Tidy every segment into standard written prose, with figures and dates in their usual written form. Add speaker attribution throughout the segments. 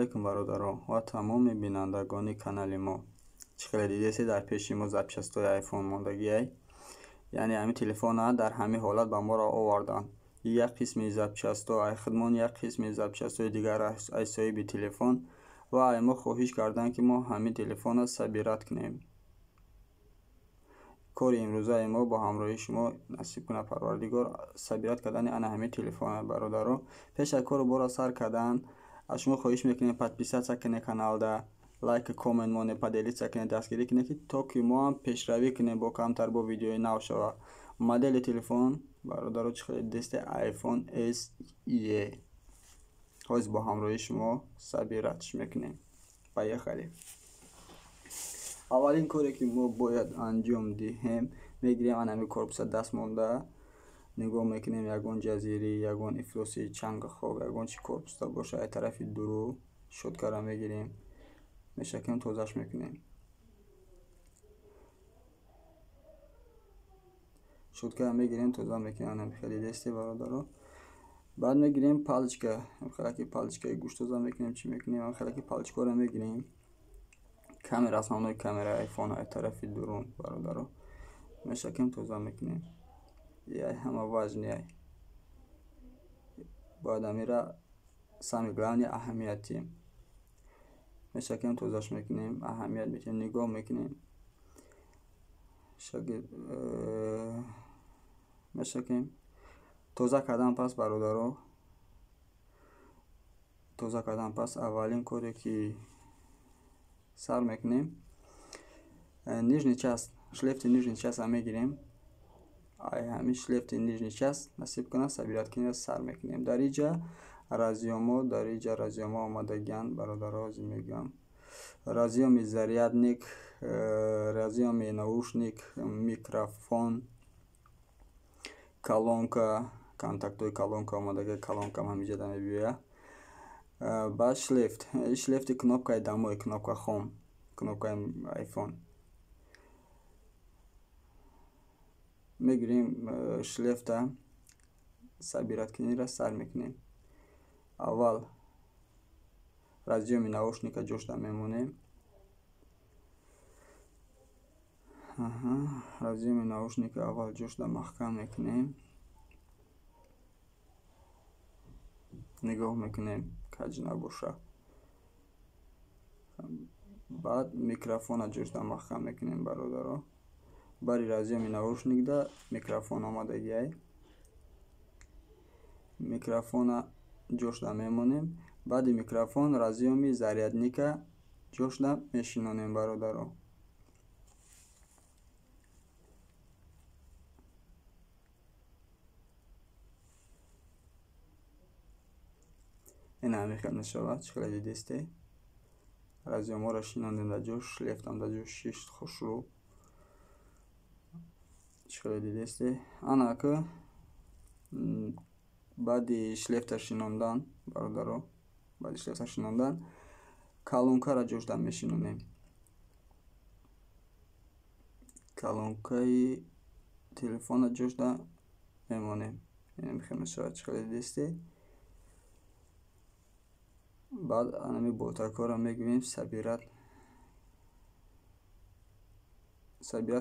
Speaker 1: Алейкум, бародарон ва тамоми бинандагони канали мо. Чӣ хеле дидесед, дар пеши мо запчастҳои айфон мондагиай. Яъне ҳамин телефона дар ҳамин ҳолат ба моро оварданд. Як қисми запчастҳо ай худмон, як қисми запчастҳои дигар ай соҳиби телефон, ва ай мо хоҳиш карданд, ки мо ҳамин телефонро собирать кунем. Кори имрӯзаи мо бо ҳамроҳии шумо, насиб кунад Парвардигор, собирать кардани ана ҳамин телефона. Бародаро, пеш аз кору борро сар кардан аз шумо хоҳиш мекунем, подписаться кунед каналда, лайк, коммент монед, поделиться кунед, дастгирӣ кунед, ки то ки мо ҳам пешравӣ кунем, бо камтар бо видеои нав шава. Модели телефон, бародаро, чӣ хеле дидесте, iPhone SE. Ҳозир бо ҳамроҳии шумо собиратьш мекунем. Поехали. Аввалин коре, ки мо бояд анҷом диҳем, мегирем ана ҳамин корпуса, даст монда нигоҳ мекунем, ягон ҷазирӣ, ягон ифлоси, чанг, хок, ягон чи корпуста боша. Ай тарафи дуру щёткара мегирем, мешакем, тозаш мекунем. Щёткара мегирем, тоза мекунем. Ана хеле дидесте, бародаро. Баъд мегирем палочка, хелаки палочкаи гӯшт тоза мекунем, чӣ мекунем, хелаки палочкаро мегирем. Камера, основной камераи айфон ай тарафи дурун, бародаро, мешакем, тоза мекунем. Яй ҳама важный, ай бояд амира самый главный аҳамият диҳем. Мешакем, тозаш мекунем, аҳамият медиҳем, нигоҳ мекунем, мешакем. Тоза кардан пас, бародаро, тоза кардан пас, аввалин коре, ки сар мекунем, нижний часть, шлейфи нижний частьа мегирем. Ай ҳамин шлейфи нижний часть, насиб кунад, собирать кунем, сар мекунем. Дар иҷа разъёмҳо, дар иҷа разъёмҳо омадагианд, бародаро. Ҳозир мегӯям: разъёми зарядник, разъёми наушник, микрофон, колонка, контактҳои колонка омадаги, колонкам ҳамиҷода мебиёяд. Баъд шлейф, шлейфи кнопкаи домой, кнопка home, кнопкаи айфон. Мегирем шлейфта, собирать куниро сар мекунем. Аввал разъёми наушника ҷошта мемонем. Разъёми наушника аввал ҷошта маҳкам мекунем, нигоҳ мекунем, каҷ набоша. Баъд микрофона ҷошта маҳкам мекунем, бародаро. Бари разъёми наушникда микрофон омадагиай, микрофона ҷошта мемонем. Баъди микрофон разъёми зарядника ҷошта мешинонем, бародаро. Ин ҳамин хел мешавад. Чӣ хеле дидесте, разъёмҳоро шинондем дар ҷош, шлейфтам дар ҷош шишт хушрӯ. Чӣ хеле дидесте, анака баъди шлейфта шинондан, бародаро, баъди шлейфта шинондан колонкаро ҷошта мешинонем. Колонкаи телефонро ҷошта мемонем. Ин хел мешавад. Чӣ хеле дидесте, баъд анами болтакҳоро мегирем, собирать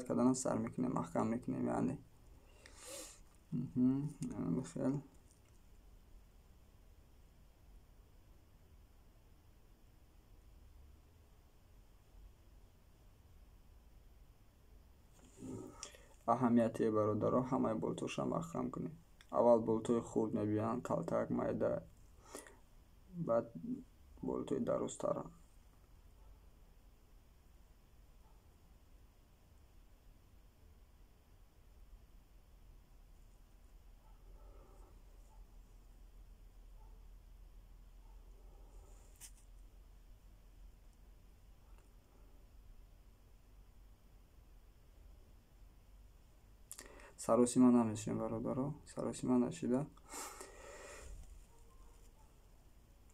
Speaker 1: кардана сар мекунем, маҳкам мекунем. Яъне хел аҳамияте, бародаро, ҳамаи болтҳоша маҳкам кунем. Аввал болтҳои хурд мебиёянд, калтак, майда, баъд болтҳои дарозтар. Саросима намешем, бародаро, саросима нашида,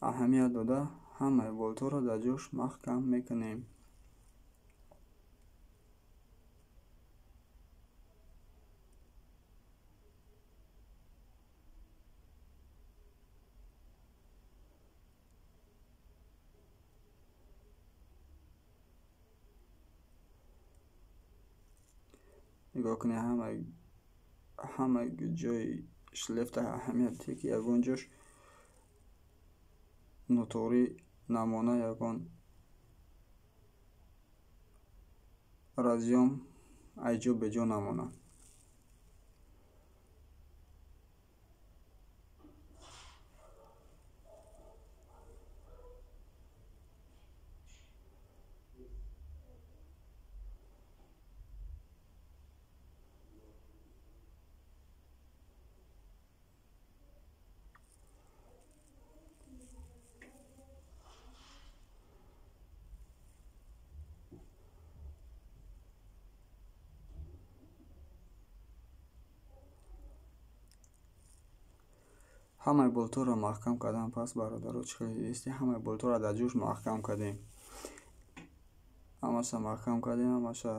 Speaker 1: аҳамият дода, ҳамаи болтҳоро дар ҷош маҳкам мекунем. Нигоҳ кунед, ҳама ҷои шлефта аҳамият диҳед, ки ягон ҷош нотуғрӣ намона, ягон разъём айҷо беҷо намона. Ҳамаи болторо маҳкам кардан пас, бародаро, чӣ хеле дидисти, ҳамаи болторо дар ҷӯш маҳкам кардем. Ҳамаша маҳкам кардем, ҳамаша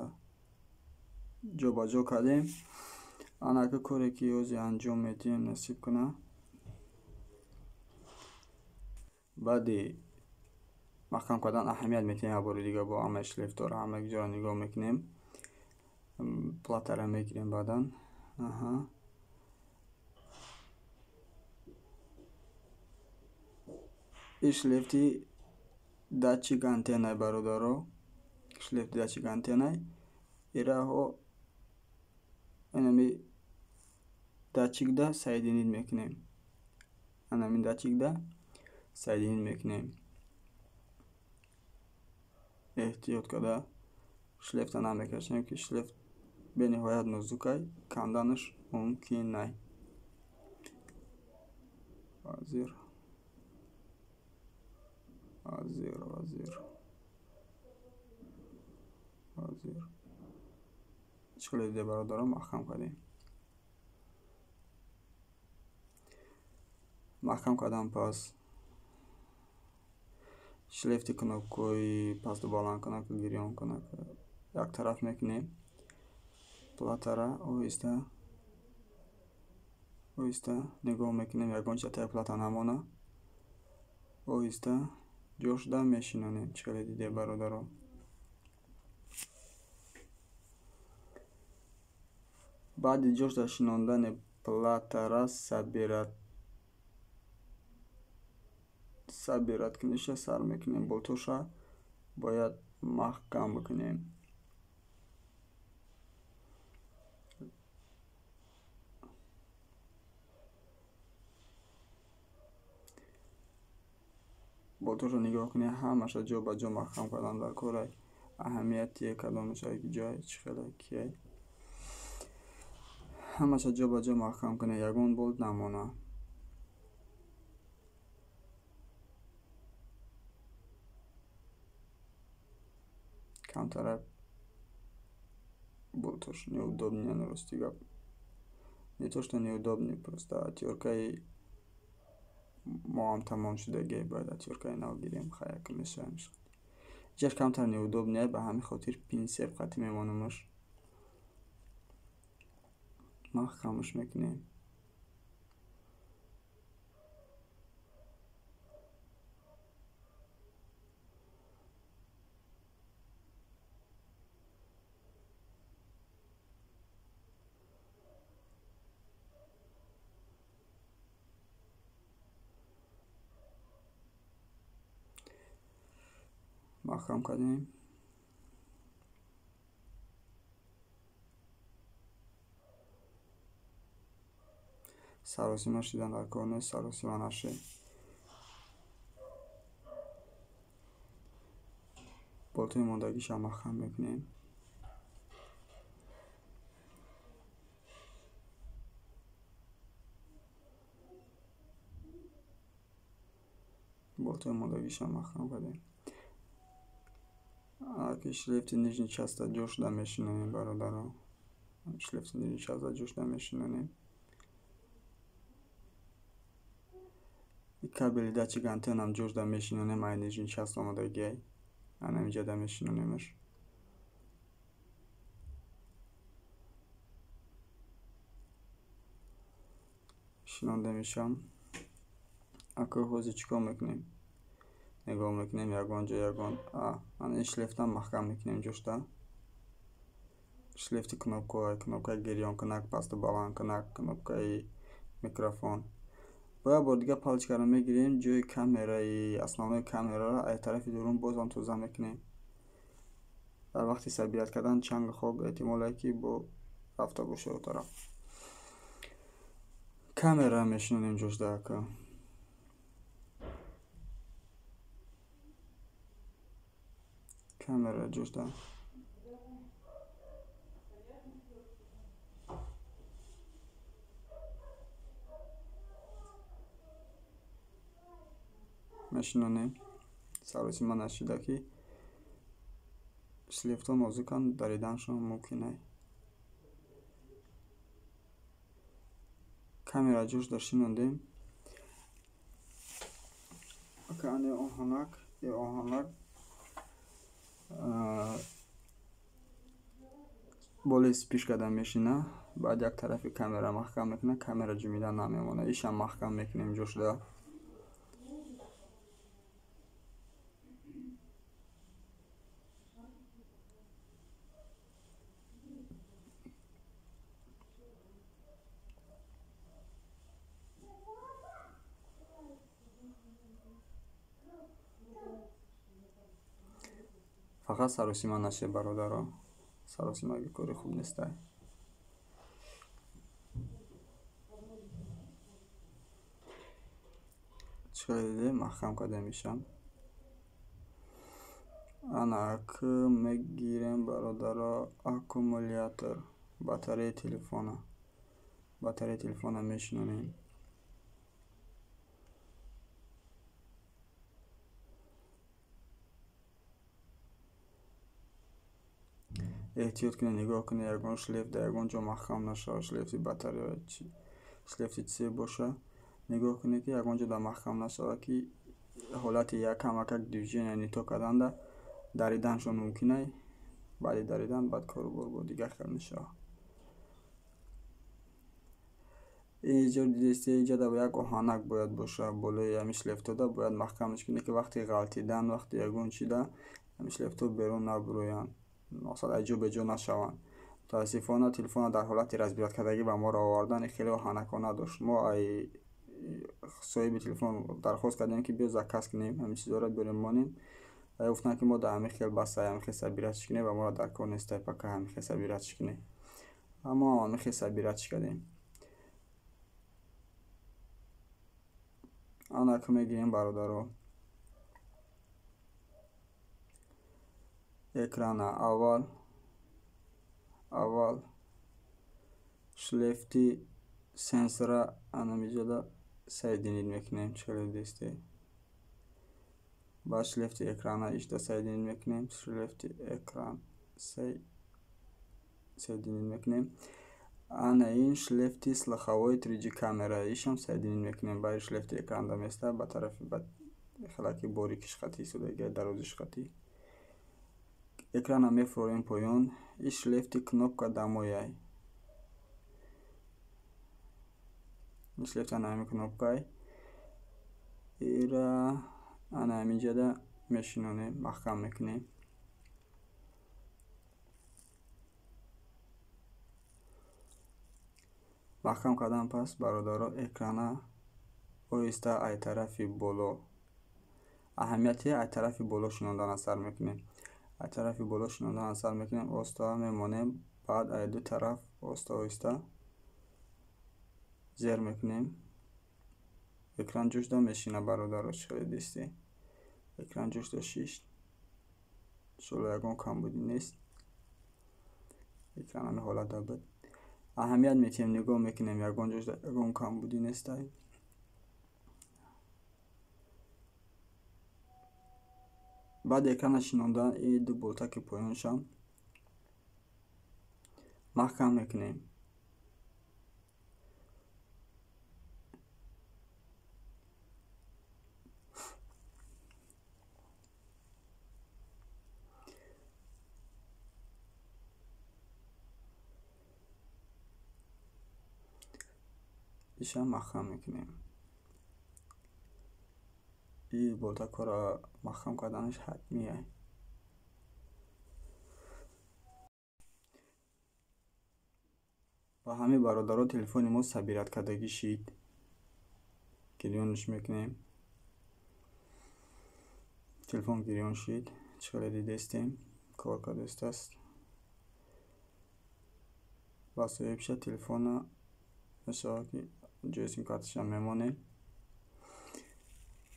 Speaker 1: ҷобаҷо кардем. Анака коре ки ҳозир анҷом медиҳем, насиб куна. Баъди маҳкам кардан аҳамият медиҳем як бори дига бо ҳамаи шлефтора, ҳамаи ҷоро нигоҳ мекунем. Платара мегирем баъдан. Аҳа. Ин шлефти датчик антеннай, бародаро. Шлефти датчик антеннай. Ираҳо инами датчикда соединить мекунем. Анами датчикда соединить мекунем. Эҳтиёт карда шлефта намекашем, ки шлефт бениҳоят нозукай, канданаш мумкин най. Ҳозир. Ҳозир, ҳозир. Ҳозир. Чӣ хеле дида, бародаро, маҳкам кардем. Маҳкам кардан пас шлефти кнопкаҳои пасту баланд кунак, гирён кунак як тараф мекунем. Платара оҳиста оҳиста нигоҳ мекунем, ягон чиз таи плата намона. Оҳиста ҷошда мешинонем. Чӣ хеле диде, бародаро. Баъди ҷошда шинондани платара собирать куниша сар мекунем. Болтоша бояд маҳкам бикунем. Болтоша нигоҳ кунед, ҳамаша ҷо ба ҷо маҳкам кардан дар корай. Аҳамияти кадомаша ҷой чӣ хеле кияй. Ҳамаша ҷо ба ҷо маҳкам кунед, ягон болт намона. Камтарак болтош неудобный, рости гап. Не то что неудобный, просто отвёрткаи мо ҳам тамом шудагиай, бояд отвёрткаи нав гирем, хаяк мешавем. Ҷаш камтар неудобный, ба ҳамин хотир пинсет қатӣ мемонамаш. Маҳкамаш мекунем. Маҳкам кардем. Саросима шидан дар кор нест, саросима нашед. Болтои мондагиша маҳкам мекунем. Болтои мондагиша маҳкам кардем. Аки шлефти нижний часта ҷошда мешинонем, бародаро. Шлефти нижний часта ҷошда мешинонем. Кабели датчик антеннам ҷошда мешинонем, ай нижний част омодагиай. Анамиҷада мешинонемаш. Шинонда мешам. Ака ҳозир чӣ кор мекунем? Нигоҳ мекунем ягон ҷо, ягон ана ин шлефтам маҳкам мекунем ҷошта. Шлейфи кнопкаҳо, кнопкаи гирёнкунак, пасту баландкунак, кнопкаи микрофон. Бо як бор дига палочкаро мегирем, ҷои камераи основной камераро аз тарафи дурун бозам тоза мекунем. Дар вақти собирать кардан чанг хок эҳтимол е ки бо рафта боша о тараф. Камера мешинонем ҷошда ака. Камера ҷошда. Мешинонем. Саросима нашида ки шлейфҳо нозуканд, дариданашон мумкин ай. Камера ҷошда шинондем. Ака ане оҳанак, е оҳанак болои вспышкада мешина, баъд як тарафи камера маҳкам мекуна, камера ҷумида намемона. Ишам маҳкам мекунем ҷошда. Фақат саросима наше бародаро. Саросимаги кори хуб нестай. Чӣ хеле дидем, маҳкам кардем ишам. Ана ак мегирем бародаро аккумулятор, батареяи телефона. Батареяи телефона мешинонем. Эҳтиёт кунед, нигоҳ кунед, ягон шлейф дар ягон ҷо маҳкам нашавад, шлейфи батарея, шлейфи чизе боша. Нигоҳ кунед ки ягон ҷо дар маҳкам нашавад, ки ҳолати як камакак движения не то карданда дариданшон мумкин ай. Баъди даридан баъд кору бор бо дигар хел мешавад. Инҷо дидесте, инҷа дар як оҳанак бояд боша, болои ҳамин шлейфтода бояд маҳкамаш кунед ки вақти ғалтидан, вақти ягон чида ҳамин шлейфтҳо берун набуроянд. Мақсад аз ҷо беҷо нашаванд. Мутаассифона телефонро дар ҳолати разбирать кардагӣ ба моро овардан, хеле оҳанакҳо надошт. Мо ай соҳиби телефон дархост кардем ки биё заказ кунем, ҳамин чизҳоро биёрем монем. Ва гуфтанд ки мо дар ҳамин хел баста, ҳамин хел собирать кунем ва моро дар кор нестай пока ҳамин хел собирать кунем. Аммо ҳамин хел собирать кардем. Ана ки мегирем бародаро. Экрана аввал шлейфти сенсора анамиҷода соединить мекунем, чӣ хеле дидесте. Баъд шлейфти экрана ишда соединить мекунем, шлейфти экран соединить мекунем. Ана ин шлейфти слуховой 3G камера ишам соединить мекунем. Баъди шлейфти экран да места ба тарафи хелаки борикиш хати истодагиа, дарозиш хати. Экрана мефурорем поён. Ин шлейфти кнопка дамояй. Ин шлейфти ана ҳамин кнопкай. Ира ана ҳаминҷода мешинонем, маҳкам мекунем. Маҳкам кардан пас бародаро экрана оҳиста ай тарафи боло. Аҳамияти ай тарафи боло шинондан асар мекунем. Ай тарафи боло шинондан асар мекунем, оҳиста мемонем, баъд ай ду тараф оҳиста оҳиста зер мекунем. Экран ҷушда мешина бародаро, чӣ хеле дидесте. Экран ҷушда шишт. Иншолло ягон камбудӣ нест. Экран ҳамин ҳолатда буд. Аҳамият метиҳем, нигоҳ мекунем, ягон ҷошда ягон камбудӣ нестай. Баъд экрана шинондан ин ду болтаки поёншам маҳкам мекунем. Ишам маҳкам мекунем. Ин болтакҳоро маҳкам карданаш ҳатмие. Ва ҳамин, бародаро, телефони мо собирать кардагӣ шид. Гирёнш мекунем. Телефон гирён шид. Чӣ хеле дидестем, кор кардастааст. Ба соҳибша телефона мешавад, ки ҷои симкарташа мемонем,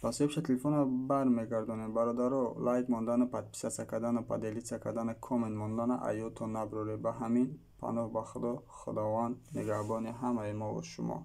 Speaker 1: ба соҳибша телефона бармегардонем. Бародаро, лайк мондану, подписаться кардану, поделиться кардану, коммент мондана аз ёдтон набароред. Ба ҳамин паноҳ ба Худо. Худованд нигаҳбони ҳамаи мову шумо.